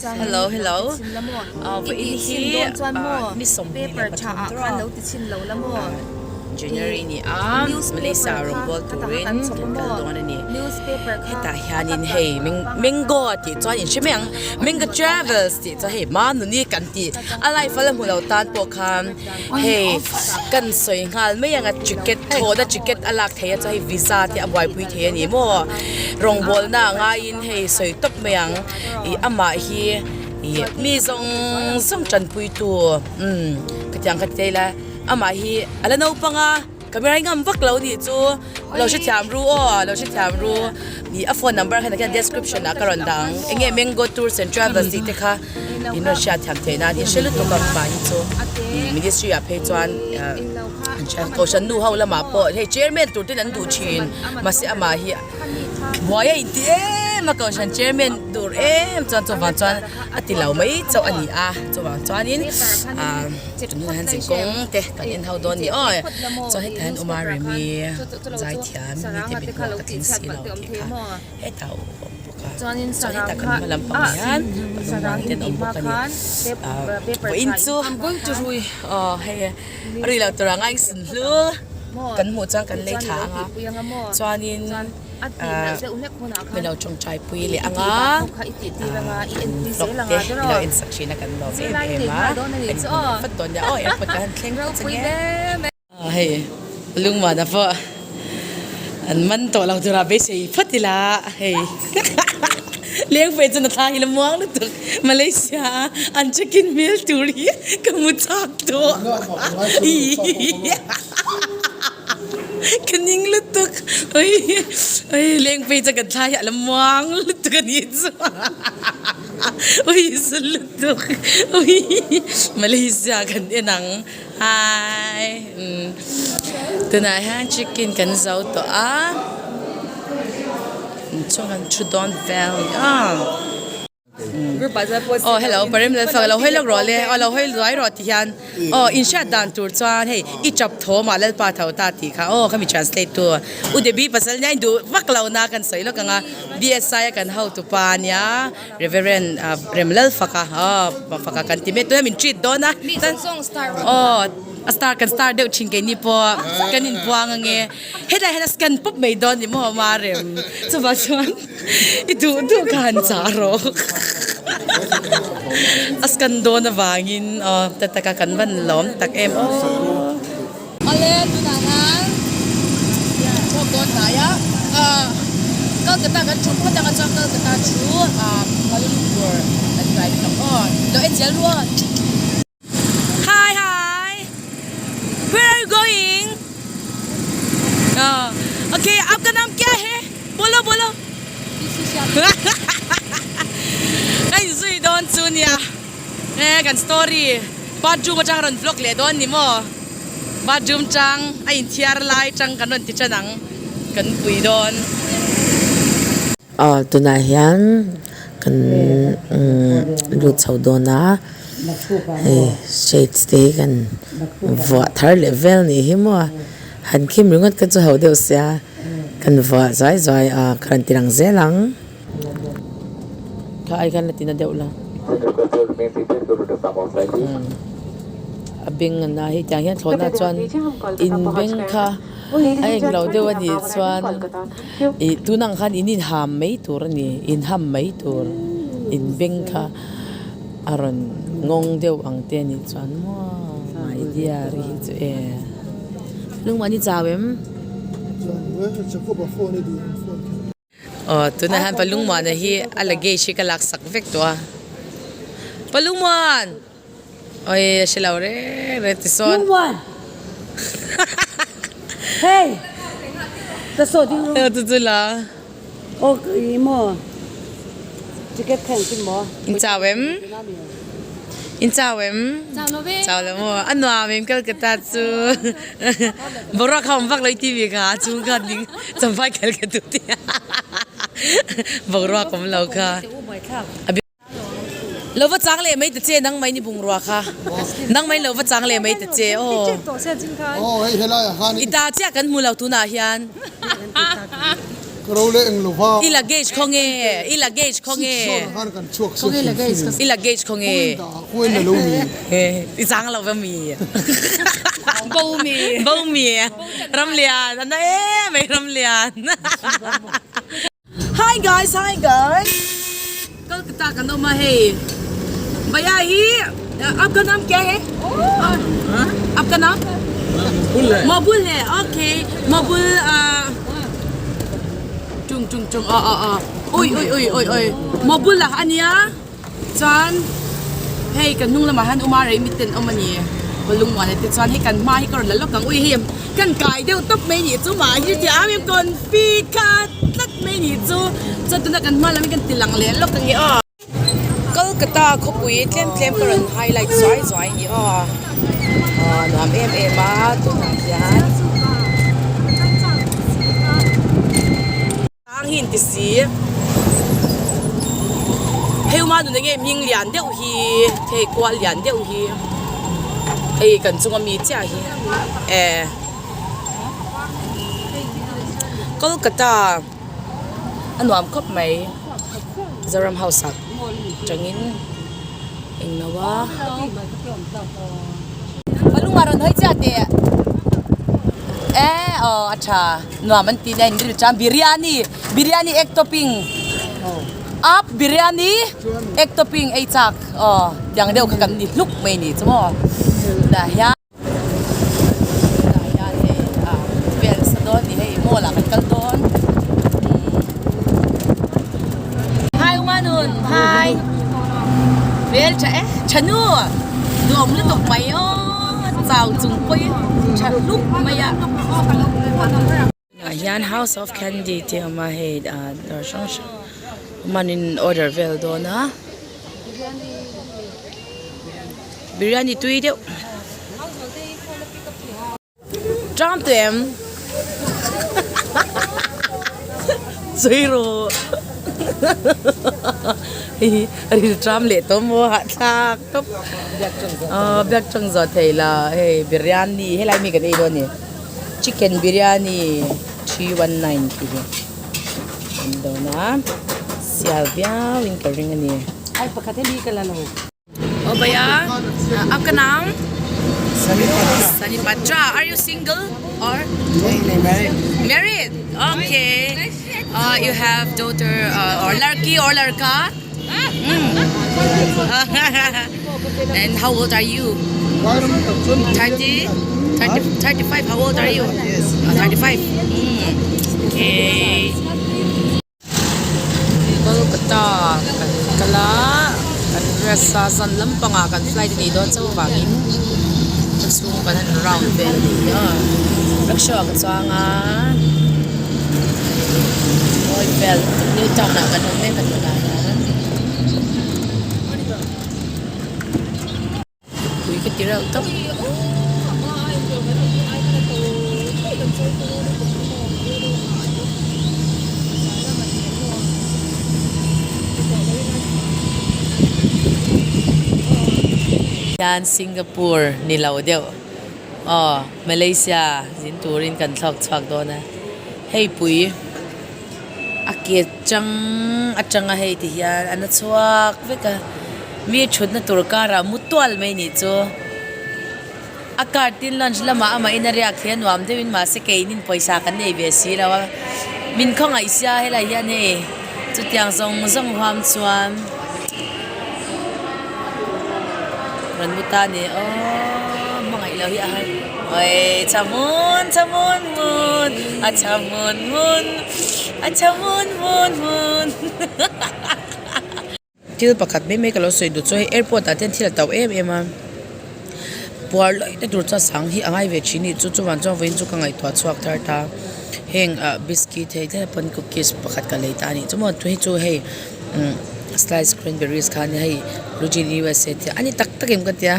Hello hello vawiin hi ni 23 tur January ni a Malaysia rawngbawl turin kan kal dawn a ni hetah hianin hei Mango tih chuan in hre mai ang Mango Travels tih chuan hei Manuni kan tih a live a la hmu lo tan pawh khan hei kan sawi nghal mai ang a ticket thawhna ticket a lak theih a chuan hei visa te a buaipui thei a ni maw rawngbawlna a ngaiin hei sawi tawp mai ang ih amah hi ih mi zawng zawng tanpuitu umm khatiang kha ti thei ila amah hi a la naupang a camera hi ngam vak lo nih chu lo hrethiam ru aw lo hrethiam ru ih a phone number kha nakhian description ah ka rawn dah ang eng nge mango tours and travels tih te kha in rawn hriat thiam theih nan in hre lutuk ang mah hi chu ih ministry ah phei chuan ah kohhran nu ho lamah pawh hei chairman tur ten an duh thin mahse amah hi buai a inti em a kohhran chairman tur em chuan chuvang chuan a ti lo mai chauh a ni a chuvang chuanin ah tunah hian zinkawng te kan en ho dawn a ni aw chuan hetah hian Uma Remi zaithiam mite mithmuh ka tling si lo tih kha hetah a awm bawk a chuan hetah kan hma lampang hian palungmuan te an awm bawk a ni ah vawiin chu aw hei a ri lo tur ang a engsin hlu kan hmuh chuan kan lei thla ang a chuanin ah milo tawngtai pui leh ang a ah vlog te ilo en sak thin a kan lawm em em a kan inhmu leh vat dawn nia aw airport ah han thleng phawt ang e. Hei lungmuana pawh an man tawh lo tura beisei phawt ila hei lengpui chuan a thlang ila muang lutuk Malaysia a an check in hmel tur hi ka hmu chak tawh ka ning lutuk lengpui chuan kan thla hi a la muang lutuk a nih chu. Ui lutuk ui Malaysia kan en ang. Hi tunah hian chicken kan zo tawh a chuan kan thu dawn vel a ni a aw hello parem lal fak lo hawi lawk rawh le aw lo hawi luai rawh ti hian aw in hriat dan tur chuan hei i chap tho mah lalpa tho ta tih kha aw khami translate tu u debbie pasal nia in duh vak lo na kan sawi lawk ang a B_S_I a kan hotupa ania. Reverend Remlalfaka aw faka kan ti mai tuna min treat dawn a aw a star kan star deuh thin keini pawh kan inbuang ange hetlai hian a scan pawp mai dawn ni maw ma rem chuvang chuan i duh duh kha han chah rawh a scan dawn avangin aw ta taka kan van lawm tak em aw. Awle tunah hian chhuak dawn hnai a Kolkata kan thu phawt ang a chuan Kolkata chu Kuala Lumpur kan drive ang aw lo en zel ru aw Hi hi where are you going okay aapka naam kya hai bolo bolo ka inzui dawn chu nia. E kan story bathroom atang rawn vlog leh dawn ni maw bathroom tang a inthiar lai tang kan rawn ti tan ang kan pui dawn. Aw tunah hian kan lut chho dawn a hei shades te hi kan vuah thar leh vel nih hi maw han khim ringawt kha chu ho deuh sia kan vuah zuai zuai a ka rawn ti lang zel ang. Kha ai khan la tina deuh la. A beng a na hi tiang hian thlawhna chuan in beng kha a eng lo deuh a nih chuan ih tunang khan in inham mai tur a ni inham mai tur in beng kha a rawn ngawng deuh ang te a nih chuan maw my dear hi chu e lungmuan i chau em? Aw tunah hian Palungmuana hi a luggage hi ka lak sak vek tawh a Palungmuan awi a hre lo reng reng ti sawn Lungmuan Hey ta saw ding ru chu chu la Aw i maw ticket kha engtin maw In chau em In chau em Chau lo maw a nuam em Kolkata chu Boruak kha awm vak lo i TV kha a chung khan ding Champhai khel ka duh ti a boruak awm lo kha lo va chang leh mai ta che nang mai ni bungrua kha nang mai lo va chang leh mai ta che aw i ta chiah kan hmu lo tunah hian. I luggage khaw nge? I luggage khaw nge? I luggage khaw nge? I chang lo va mi? Bo mi. Bo mi. Ramlian a na em mai Ramlian. Hi guys, hi guys. Kolkata kan awm a hei. Bhaiya hi aapka naam kya hai? Aapka naam? Mobul hai. Okay. Mobul tung tung tung a a a. Ui ui ui ui ui. Mobul a ania. Chuan hei kan hnung lamah hian Uma rei miten awm a ni Palungmuan te chuan hei kan hma hi ka rawn la lawk ang ui hei kan kai deuh tawp mai nih chu mah hi tia a confi khat tlat mai nih chu chuan tuna kan hma lam hi kan ti lang leh lawk ang e aw. Kolkata khawpui tlem tlem ka rawn highlight zuai zuai a ni aw aw nuam em em a tunah hian. Tang hi inti si. Hei uma nun enge hming lian deuh hi hei kual lian deuh hi hei kan chunga mi chiah hi eh Kolkata a nuam khawp mai Zoram house ah tangin englo a. Palunga rawn hawi chiah teh eh aw a tha. Nuam an ti nia in ril chuan biryani biryani egg topping up biryani egg topping ei chak aw tiang deuh kha kan ni hluk mai ni chu maw tunah hian tunah hian hei ah vel nasa dawn ni hei mall ah kan kal dawn hi umanun hi vel tha e thanu duhawm lutuk mai aw. Chau chung pawhin tha hluk mai a. Ah hian house of candy tih a awm a hei ah dawr hrang hrang hmanin order vel dawn a biryani tui deuh tang tawh em sawi rawh hei hi a ril tram leh tawh maw hahthlak tawp. Aw biak tawng zawh thei lo hei biryani helai mi kan ei dawn a ni chicken biryani 319 tih hi an dawn a sial viau in ka ring a ni. Ai pakhat hemi ka la lo. Aw bhaiya aapka naam Sunny Patra are you single or married okay you have daughter or larki or larka. And how old are you? 30, 30, 35. How old are you? 35. Okay. Kolkata kan kal a, kan rest a, zan lampangah kan flight a nih dawn chauh avangin ka chhung kan han round vel a nih hi a. Rickshaw ah ka chuang a, mawi vel new town ah kan awm mek a tunah hian. Pui ka ti reuh tawp. Hian Singapore ni lo deuh aw Malaysia zin turin kan thlawk chhuak dawn a hei pui a ke chang atanga hei ti hian an la chhuak vek a mi thutna tur karah mu tual mai nih chu a car tin lunch lamah amah in a riak hi a nuam deuhin mahse keinin pawisa kan nei ve si lo a min khawngaih sia helai hian hei chutiang zawng zawng huam chuan rawn mu ta a ni aw hmangaih loh hi a har awii tha hmun tha hmun hmun a tha hmun hmun a tha hmun hmun hmun. Thil pakhat mai mai ka lo sawi duh chu hei airport ah te hian thil a to em em a puar laih na tur chuan sang hi a ngai ve thin a ni chu chuvang chuan vawiin chu ka ngaihtuah chhuak thar ta heng ah biscuit hei tlem pawn cookies pakhat ka lei ta a nih chu maw tui chu hei umm slice cranberries kha ania hei Eugene U_S_A te a ni tak tak em ka tia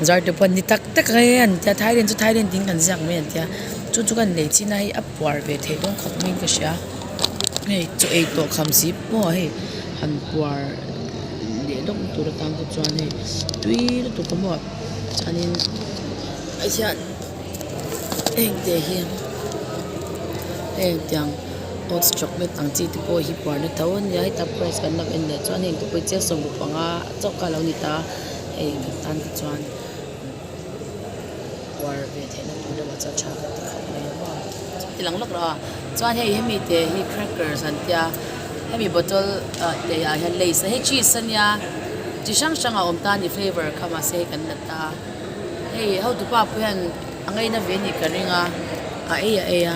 zar te pawh ni tak tak e an tia Thailand chu Thailand tiin kan ziak mai an tia chu chu kan lei chin a hei a puar ve theih dawn khawp maiin ka hria hei chaw ei tawh kham si pawh hei han puar leh lawk na tur atan te chuan hei tui lutuk a maw chuanin ah hian heng te hi heng tiang. Oats chocolate ang chi te pawh hi puarna tho a nia heta price kan lo en leh chuan heng te pawh hi chiang 15 chauh kha a lo ni ta hei kan tan te chuan puar ve theihna tur deuhah chuan tha ka ti khawp mai a maw ti lang lawk rawh a chuan hei hemi te hi crackers an tia hemi bottle ah te ah hian lays hei cheese a nia chi hrang hrang a awm ta a ni flavour kha mahse hei kan la ta hei hotupa pawh hian a ngaina ve a nih ka ring a a ei a ei a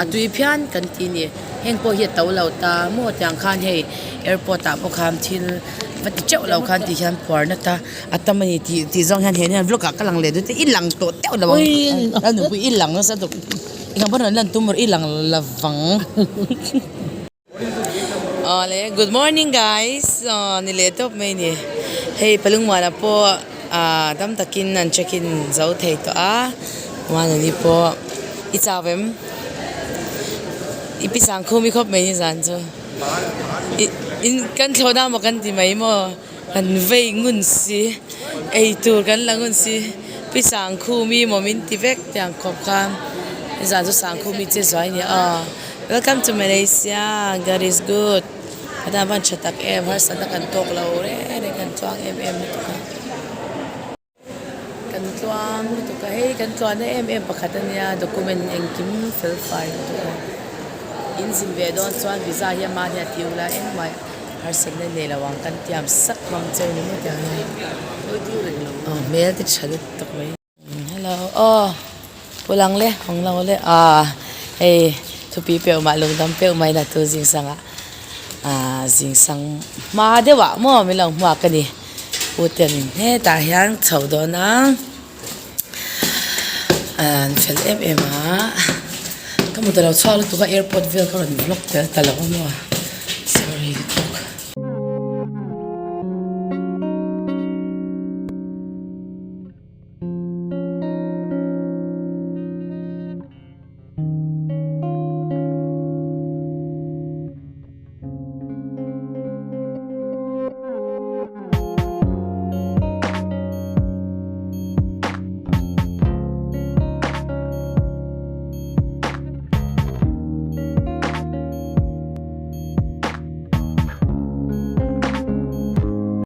a tui phian kan ti a ni heng pawh hi a to lo ta maw tiang khan hei airport ah pawh khan thil va ti teuh lo khan ti hian puar na ta a tam a ni tih tih zawng hian he nia vlog ah ka lang leh deuh te i lang tawh teuh lo ang a nupui i lang nasa tawh eng ang pawn rawn lan tum rawh i lang lovang. Awle good morning guys aw ni leh tawp mai ni hei palungmuana pawh ah dam takin an check in zo thei tawh a muanani pawh i chau em i pi sangkhum i khawp mai ni zan chu i in kan thlawh na maw kan ti mai maw kan vei ngun si ei tur kan la ngun si pi sangkhum i maw min ti vek tiang khawp khan nizan chu sangkhum i che zuai a ni aw. Welcome to Malaysia God is good a van tha tak em harsatna kan tawk lo reng reng kan tluang em em lutuk a kan tluang lutuk a hei kan tluanna em em pakhat a nia document engkim fel fai lutuk a in zin ve dawn chuan visa hi ama hian a ti ula engmah harsatna nei lo ang kan tiam sak mang cheu ni maw tiang hian aw hmel te tha lutuk mai. Hello aw pu lang le hawng lo le ah hei thupi peuh mah lungdam peuh mai na tu zing sangah ah zing sang hma deuh ah maw min lo hmuak a ni pu te an hetah hian chho dawn a an fel em em a ka hmu ta lo chhuak lutuk a airport vel ka rawn vlog tel ta lo a maw sorry lutuk.